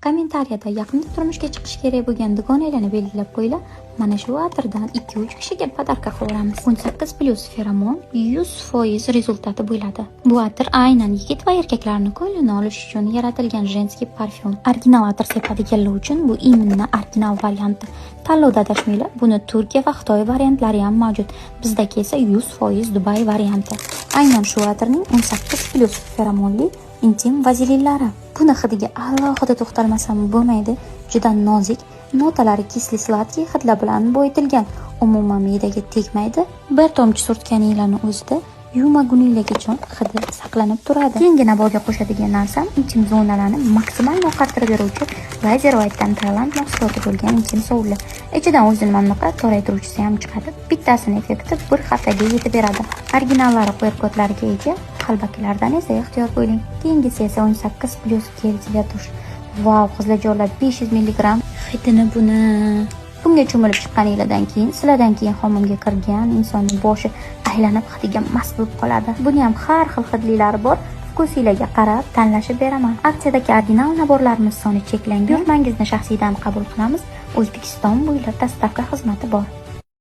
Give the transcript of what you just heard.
Kommentariyada yaqinda turmushga chiqish kerak bo'lgan dugonalarni belgilab qo'yinglar. Mana shu atirdan 2-3 kishiga подарка qilib 18+ feromon, 100% результат i bo'ladi. Bu atir aynan yigit va erkaklarni ko'nglini olish uchun yaratilgan женский parfyum. Original atir sepadiganlar uchun bu именно original varianti. Tanlovda adashmanglar, buni Turkiya va Xitoy variantlari ham mavjud. Bizdagi esa 100% Dubay varianti. Aynan shu atirning 18+ feromonli intim vazelinlari. Buni hidiga alohida to'xtalmasam bo'lmaydi. Juda nozik, notalari кислый сладкий hidlar bilan boyitilgan. Umuman me'daga tegmaydi. Bir tomchi surtganinglarni o'zida yuvmaguninglargacha hidi saqlanib turadi. Keyingi набор ga qo'shadigan narsam intim zonalarni maksimal oqartirib beruvchi Laser White'dan Tailand mahsuloti bo'lgan intim sovunlar. Ichidan o'zini mana bunaqa toraytiruvchisi ham chiqadi. Bittasini effekti bir haftaga yetib beradi. Originallari QR kodlariga ega, qalbakilardan esa ehtiyot bo'ling. Keyingisi esa 18+ гель для душ. Vau, qizlarjonlar, 500 mg hidini buni. Bunga cho'milib chiqqaninglardan keyin, sizlardan keyin hammomga kirgan insonning boshi aylanib, hidiga mast bo'lib qoladi. Buni ham har xil hidlilari bor. Вкус inglarga qarab tanlashib beraman. Aksiyadagi original набор larimiz soni cheklangan. Buyurtmangizni shaxsiydan qabul qilamiz. O'zbekiston bo'ylab доставка xizmati bor.